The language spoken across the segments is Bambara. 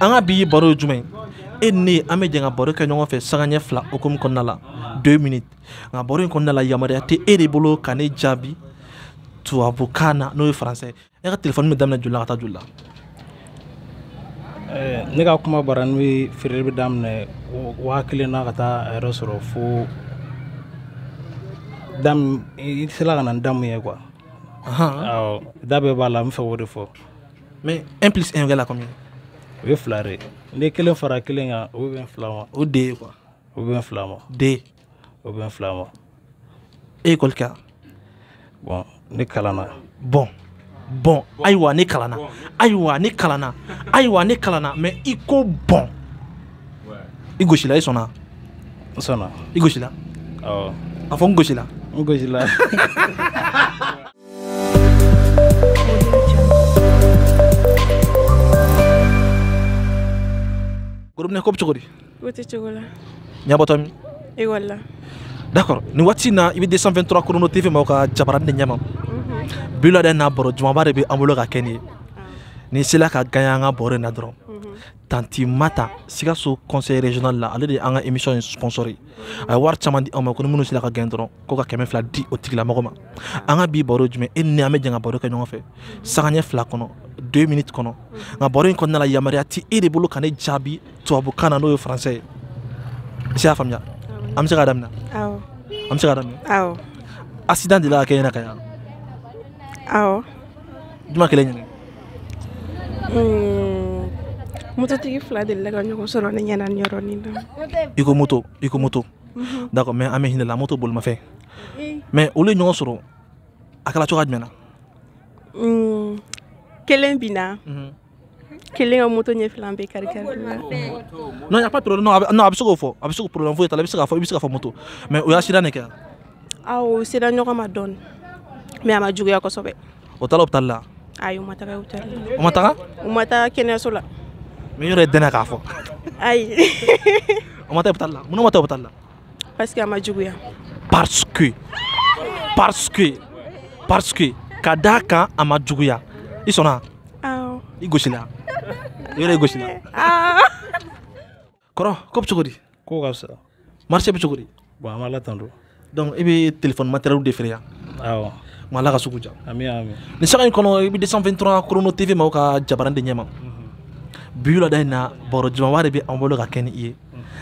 An ka bi baro ye jumɛn ye? E ni ne, an bɛ jɛ ka baro kɛ ɲɔgɔn fɛ sangaɲɛ 2 hokumu kɔnɔna la, 2 minutes. Nka baro in kɔnɔna la, yamaruya tɛ e de bolo ka ne jaabi tubabukan na, n'o ye français. E ka téléphone bɛ daminɛ joli la ka taa joli la? Ne ka kuma bara n'o ye, feere bɛ daminɛ 1000 na ka taa a yɛrɛ sɔrɔ fo i sera ka na ni da mun ye quoi. Awɔ, da bɛɛ b'a la, n fɛ k'o de fɔ. Mais 1 plus 1 égale à combien? O ye 2 de ye. N'i ye 1 fara 1 kan, o bɛ bɛn 2 ma. O de ye quoi? O bɛ bɛn 2 ma. D. O bɛ bɛn 2 ma. E école kɛ? Bon, ne kalanna. Bon. Bon, ayiwa ne kalanna. Ayiwa ne kalanna. Ayiwa ne kalanna, mais i ko bon. I gosila, i sɔnna? N sɔnna. I gosila? Awɔ. A fɔ n gosila. N gosila. Gorobinɛ ko bɛ cogo di? Ko tɛ cogo la. Ɲabɔtɔ min? Ekɔli la. D'accord. Nin waati in na, i bɛ 223 Chrono TV maaw ka jabaranin de ɲɛma. Bi wulada in na, baro jumaba de bɛ an bolo ka kɛ nin ye. N'i sera ka gagner an ka baro in na dɔrɔn, Tanti Mata, Sikaso conseil régional la, ale de ye an ka émission in sponsor ye. A ye wari caman di anw ma, ko ni minnu sera ka gagner dɔrɔn, ko ka 200 di o tigilamɔgɔ ma. An ka bi baro jumɛn? E ni ne, an bɛ jɛ ka baro kɛ ɲɔgɔn fɛ sangaɲɛ 2 kɔnɔ, 2 minutes kɔnɔ. Nka baro in kɔnɔna la, yamaruya tɛ e de bolo ka ne jaabi tubabukan na, n'o ye français ye. I se y'a faamuya? An bɛ se k'a daminɛ? Awɔ. An bɛ se k'a daminɛ? Awɔ. Accident delila ka kɛ ɲɛna ka yan? Awɔ. Juma kelen ɲɛna? Mototigi 2 delila ka ɲɔgɔn sɔrɔ ne ɲɛna nin yɔrɔnin na. I ko moto, i ko moto. D'accord, mais an bɛ hinɛ la, moto bolimafɛn. Mais olu ye ɲɔgɔn sɔrɔ, a kɛra cogoya jumɛn na? Kelen binna. Kelen ka moto ɲɛ 2 bɛɛ kari kari la. Non, y a pas de problème. Non, a bɛ se k'o fɔ. A bɛ se k'o problème foyi t'a la. I bɛ se k'a fɔ, i bɛ se k'a fɔ moto. Mais o ye accident de kɛ? Awɔ, u sera ɲɔgɔn ma dɔɔni. Mais a ma juguya kosɛbɛ. O taara hôpital la? Ayi, u ma taga hôpital la. U ma taga? U ma taga kɛnɛyaso la. Mais i yɛrɛ dɛnna k'a fɔ. Ayi. U ma taa hôpital la. Mun na u ma taa hôpital la? Parce que a ma juguya. Parce que, parce que, parce que ka d'a kan a ma juguya. I sɔnna? Awɔ. I gosila? I yɛrɛ i gosila? Kɔrɔ, ko bɛ cogo di? Ko ka fisa. Marché bɛ cogo di? Bon, an b'Ala tando. Donc i bɛ téléphone matériel de feere yan? Awɔ. Nka Ala ka sugu diya. Ami ami. Nin saga in kɔnɔ, i bɛ 223 Chrono TV maaw ka jabaranin de ɲɛma. Bi wulada in na, baro jumaba de bɛ an bolo ka kɛ ni i ye.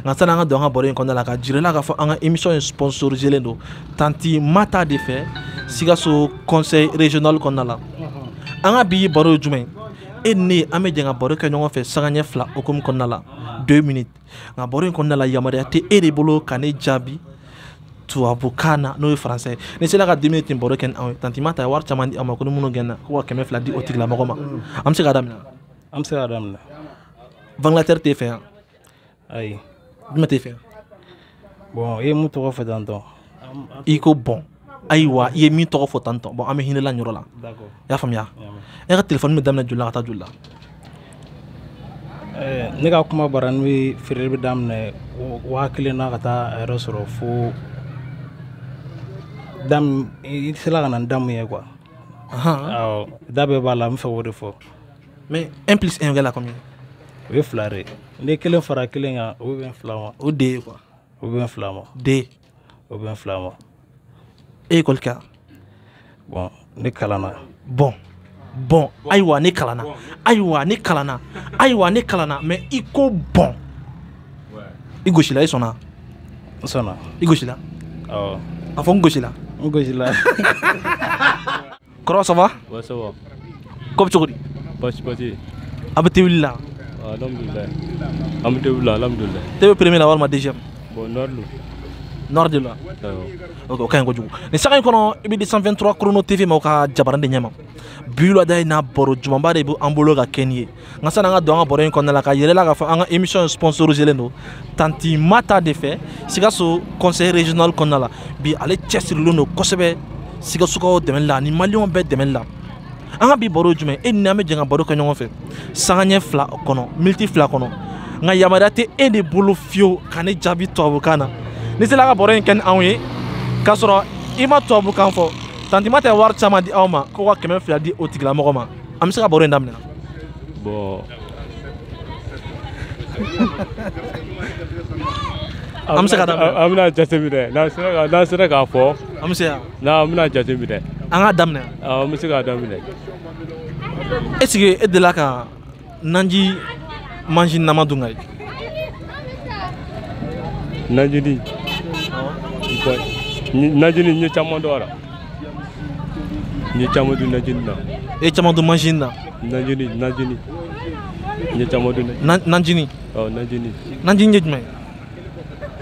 Nka sani an ka don an ka baro in kɔnɔna la, ka jira i la k'a fɔ an ka émission in sponsorisé len don Tanti Mata de fɛ, Sikaso conseil régional kɔnɔna la. An ka bi baro ye jumɛn ye? E ni ne, an bɛ jɛ ka baro kɛ ɲɔgɔn fɛ sangaɲɛ 2 hokumu kɔnɔna la, 2 minutes. Nka baro in kɔnɔna la, yamaruya tɛ e de bolo ka ne jaabi tubabukan na, n'o ye français. N'i sera ka 2 minutes in baro kɛ ni anw ye, Tanti Mata ye wari caman di anw ma, ko ni minnu gɛnna, ko ka 200 di o tigilamɔgɔ ma. An bɛ se k'a daminɛ? An bɛ se k'a daminɛ. Ventilateur t'e fɛ yan? Ayi. Jumɛn t'e fɛ yan? Bon, i ye mun tɔgɔ fɔ tantɔ? I ko bon. Ayiwa, i ye min tɔgɔ fɔ tantɔ. Bon, an bɛ hinɛ la nin yɔrɔ la. D'accord. I y'a faamuya? E ka téléphone bɛ daminɛ joli la ka taa joli la? Ne ka kuma bara n'o ye, feere bɛ daminɛ 1000 na ka taa a yɛrɛ sɔrɔ fo i sera ka na ni da mun ye quoi. Awɔ, da bɛɛ b'a la, n fɛ k'o de fɔ. Mais 1 plus 1 égale à combien? O ye 2 de ye. N'i ye 1 fara 1 kan, o bɛ bɛn 2 ma. O de ye quoi? O bɛ bɛn 2 ma. D. O bɛ bɛn 2 ma. E école kɛ? Bon, ne kalanna. Bon. Bon, ayiwa ne kalanna. Ayiwa ne kalanna. Ayiwa ne kalanna, mais i ko bon. I gosila, i sɔnna? N sɔnna. I gosila? Awɔ. A fɔ n gosila. N gosila. Kɔrɔ, ça va? Ouais, ça va. Ko bɛ cogo di? Baasi tɛ. A bɛ te wuli la? Alhamdulilayi. An bɛ te wuli la, alhamdulilayi. Te bɛ premier la walima deuxième? Bon, noir don. Noir de la? Awɔ. Ok, o ka ɲi kojugu. Nin saga in kɔnɔ, i bɛ 223 Chrono TV maaw ka jabaranin de ɲɛma. Bi wulada in na, baro jumaba de bɛ an bolo ka kɛ nin ye. Nka sani an ka don an ka baro in kɔnɔna la, ka yɛrɛ la k'a fɔ an ka émission sponsorisé len don Tanti Mata de fɛ, Sikaso conseil régional kɔnɔna la. Bi ale cɛsirilen don kosɛbɛ Sikasokaw dɛmɛli la ani maliyɛnw bɛɛ dɛmɛli la. An ka bi baro ye jumɛn? E ni ne, an bɛ jɛ ka baro kɛ ɲɔgɔn fɛ sangaɲɛ 2 kɔnɔ, miniti 2 kɔnɔ. Nka yamaruya tɛ e de bolo fiyewu ka ne jaabi tubabukan na. N'i sera ka baro in kɛ ni anw ye k'a sɔrɔ i ma tubabukan fɔ, Tanti Mata ye wari caman di aw ma, ko ka 200 di o tigilamɔgɔ ma. An bɛ se ka baro in daminɛ? Bon, An bɛ se ka daminɛ. An bɛna jateminɛ n'an sera k'a fɔ. An bɛ se yan. N'an bɛna jateminɛ. An k'a daminɛ. Awɔ, an bɛ se k'a daminɛ. Est-ce que e delila ka naji mansin nama dun ka ye? Najini. Najini n ye caman dɔn a la. N ye caman dun najini na. E ye caman dun mansin na? Najini. N ye caman dun. Najini. Awɔ, najini. Najini ye jumɛn ye?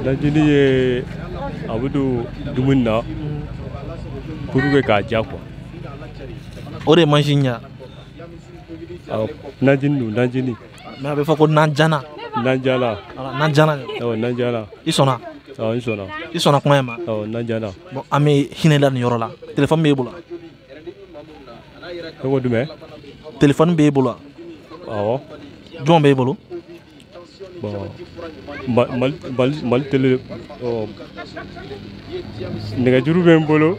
Najini ye a bɛ don dumuni na pour que k'a diya quoi. O de ye mansin ye. Awɔ, najini don, najini. Mais a bɛ fɔ ko nanjana. Nanjana. Voilà, nanjana. Awɔ, nanjana. I sɔnna? Awɔ, n sɔnna. I sɔnna kuma in ma? Awɔ, nanjana. Bon, an bɛ hinɛ la nin yɔrɔ la. Téléphone b'e bolo? E ko jumɛn? Téléphone b'e bolo? Awɔ. Jɔn b'e bolo? Bon, Mali télé, nɛgɛjuru bɛ n bolo.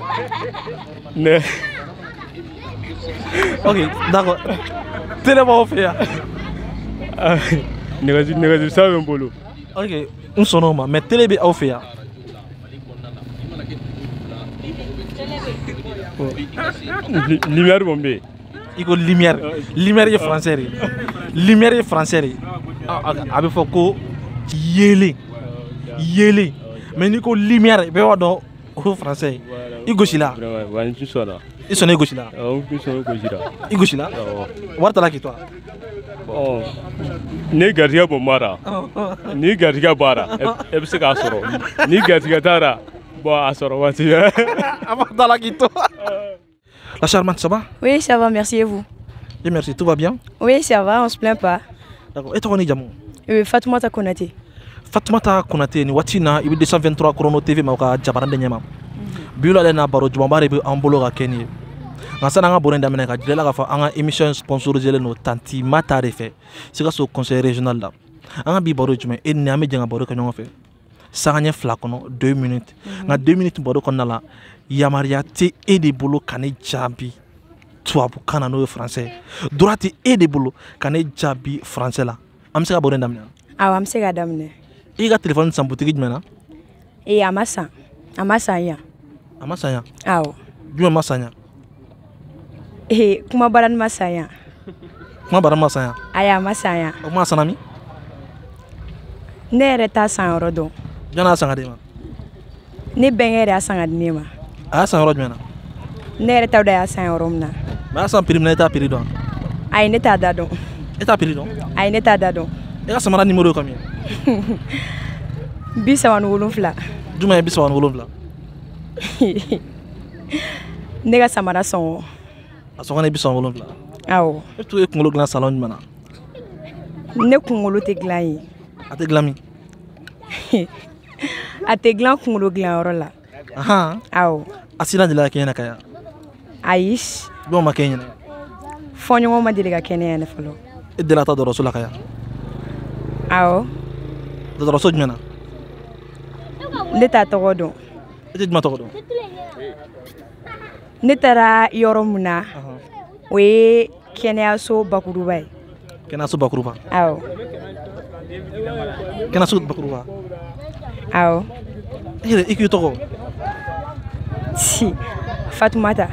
Ok, d'accord. Télé b'aw fɛ yan. Nɛgɛjuru sira bɛ n bolo. Ok, n sɔnna o ma, mais télé bɛ aw fɛ yan. Lumière kɔni bɛ yen. I ko lumière. Lumière ye français de ye. Lumière ye français de ye. A bɛ fɔ ko yeelen. Yeelen. Mais n'i ko lumière, bɛɛ b'a dɔn o ye français ye. I gosila. Wa n sɔnna. I sɔnna i gosila? Awɔ, n sɔnna i gosila. I gosila? Awɔ. Wari taara k'i to wa? Bon, ni garijɛgɛ bɔ mara, ni garijɛgɛ bɔra, e bɛ se k'a sɔrɔ. Ni garijɛgɛ taara, bon a sɔrɔ waati. A b'a taara k'i to. La charmante, ça va? Oui, ça va, merci et vous? Bien, merci, tout va bien? Oui, ça va, on se plaint pas. D'accord. Et toi, on est jamu? Fatoumata Konaté. Fatoumata Konaté, ni waati na i bɛ 223 Chrono TV ma ka jabaran de ɲɛma. Bi wula na baro jumanba de bɛ an bolo ka kɛ nin ye. Nka sani an ka baro in daminɛ ka jira la k'a fɔ an ka émission sponsorisée don Tanti Mata de fɛ Sikaso conseil régional la. An ka bi baro ye jumɛn e ni ne an bɛ jɛ ka baro kɛ ɲɔgɔn fɛ. Sangaɲɛ 2 kɔnɔ 2 minutes. Nka 2 minutes baro kɔnɔna la yamaruya tɛ e de bolo ka ne jaabi tubabukan na n'o ye français ye. Droit tɛ e de bolo ka ne jaabi français la. An bɛ se ka baro in daminɛ? Awɔ, an bɛ se k'a daminɛ. I ka téléphone san butigi jumɛn na? Ee, a ma san. A ma san yan. A ma san yan? Awɔ. Jumɛn ma san yan? Ee, kuma barani ma san yan. Kuma barani ma san yan? Ayi, a ma san yan. O kuma sanna min? Ne yɛrɛ t'a san yɔrɔ dɔn. Jɔn y'a san ka d'e ma? Ne bɛnkɛ de y'a san ka di ne ma. A y'a san yɔrɔ jumɛn na? Ne yɛrɛ t'a dɔn a y'a san yɔrɔ min na. Mais a y'a san prix min na, e t'a prix dɔn? Ayi, ne t'a da dɔn. E t'a prix dɔn? Ayi, ne t'a da dɔn. E ka samara numéro ye combien? 37. Jumɛn ye 37? Ne ka samara sɔngɔ. A sɔngɔ ye 37? Awɔ. E tun ye kunkolo dilan salon jumɛn na? Ne kunkolo tɛ dilan yen. A tɛ dilan min? A tɛ dilan kunkolo dilanyɔrɔ la. Ahan. Awɔ. Accident delila ka kɛ ɲɛna ka yan? Ayi. Jɔn ma kɛ ɲɛna? Fɔɲɔgɔn ma deli ka kɛ ne ɲɛna fɔlɔ. E delila ka taa dɔgɔtɔrɔso la ka yan? Awɔ. Dɔgɔtɔrɔso jumɛn na? Ne t'a tɔgɔ dɔn. E tɛ jumɛn tɔgɔ dɔn? Ne taara yɔrɔ min na, o ye kɛnɛyaso bakuruba ye. Kɛnɛyaso bakuruba? Awɔ. Kɛnɛyaso bakuruba? Awɔ. E yɛrɛ i k'i tɔgɔ? Si, Fatoumata.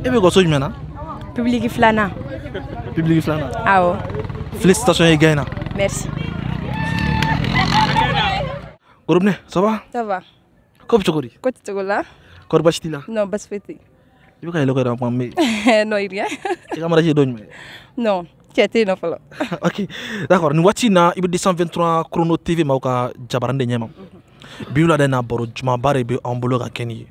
E bɛ ekɔliso jumɛn na? Public 2nan. Public 2nan? Awɔ. Félicitations i gagné na. Merci. Gorobinɛ, ça va? Ça va. Ko bɛ cogo di? Ko tɛ cogo la. Kɔri baasi t'i la? Non, baasi foyi tɛ. I bɛ ka yɛlɛ ko yɛrɛ kuma mɛn. Non, rien. I ka mariage ye don jumɛn? Non, cɛ tɛ yen nɔ fɔlɔ. Ok, d'accord. Nin waati in na i bɛ 223 Chrono TV maaw ka jabaran de ɲɛma. Bi wula da in na baro jumanba de bɛ an bolo ka kɛ nin ye.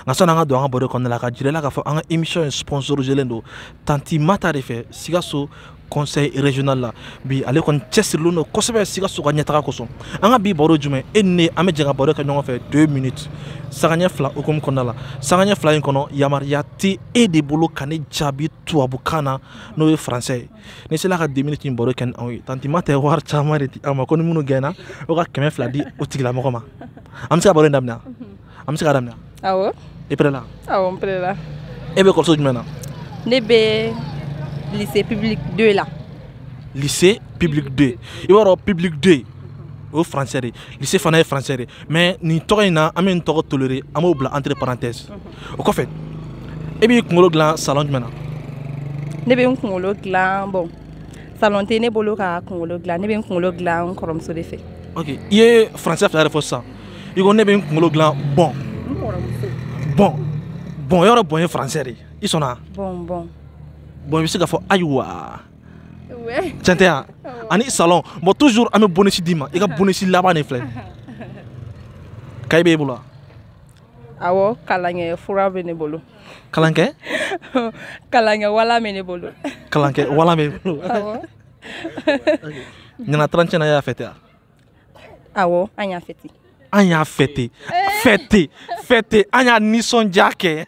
Nka sani an ka don an ka baro kɔnɔna la ka jira i la k'a fɔ an ka émission sponsorisée don Tanti Mata de fɛ Sikaso conseil régional la. Bi ale kɔni cɛsirilen don kosɛbɛ Sikaso ka ɲɛtaga kosɔn. An ka bi baro jumɛn e ni ne an bɛ jɛ ka baro kɛ ɲɔgɔn fɛ 2 minutes. Sangaɲɛ 2 hukumu kɔnɔna la. Sangaɲɛ 2 in kɔnɔ yamaruya tɛ e de bolo ka ne jaabi tubabukan na n'o ye français ye. Ni sera ka 2 minutes in baro kɛ ni anw ye. Tanti Mata ye wari caman de di an ma ko ni minnu gɛnna o ka 200 di o tigilamɔgɔ ma. An bɛ se ka baro in daminɛ? An bɛ se ka daminɛ? Awɔ. I prêt la? Awɔ, n prêt la. E bɛ ekɔliso jumɛn na? Ne bɛ lycée public 2 la. Lycée public 2. I b'a dɔn public 2 o ye français de ye, lycée fana ye français de ye, mais nin tɔgɔ in na, an bɛ nin tɔgɔ tolérer, an b'o bila entre parenthèses. O kɔfɛ, e b'i kunkolo dilan salon jumɛn na? Ne bɛ n kunkolo dilan, bon, salon tɛ ne bolo ka kunkolo dilan. Ne bɛ n kunkolo dilan n kɔrɔmuso de fɛ. Ok, i ye français fila de fɔ sisan. I ko ne bɛ n kunkolo dilan, bon. N kɔrɔmuso. Bon, bon, yɔrɔ bon ye français de ye, i sɔnna? Bon, bon. Bon, i bɛ se k'a fɔ ayiwa. Tiɲɛ tɛ yan ani salon. Bon, toujours an bɛ bonus d'i ma. I ka bonus laban de filɛ, kaye b'e bolo wa? Awɔ, kalankɛ fura bɛ ne bolo. Kalankɛ? Kalankɛ wala bɛ ne bolo. Kalankɛ wala b'e bolo. Awɔ. Ɲinan 30 na, y'a fêté wa? Awɔ, an y'a fêté. An y'a fêté, fêté, fêté, an y'a nisɔndiya kɛ.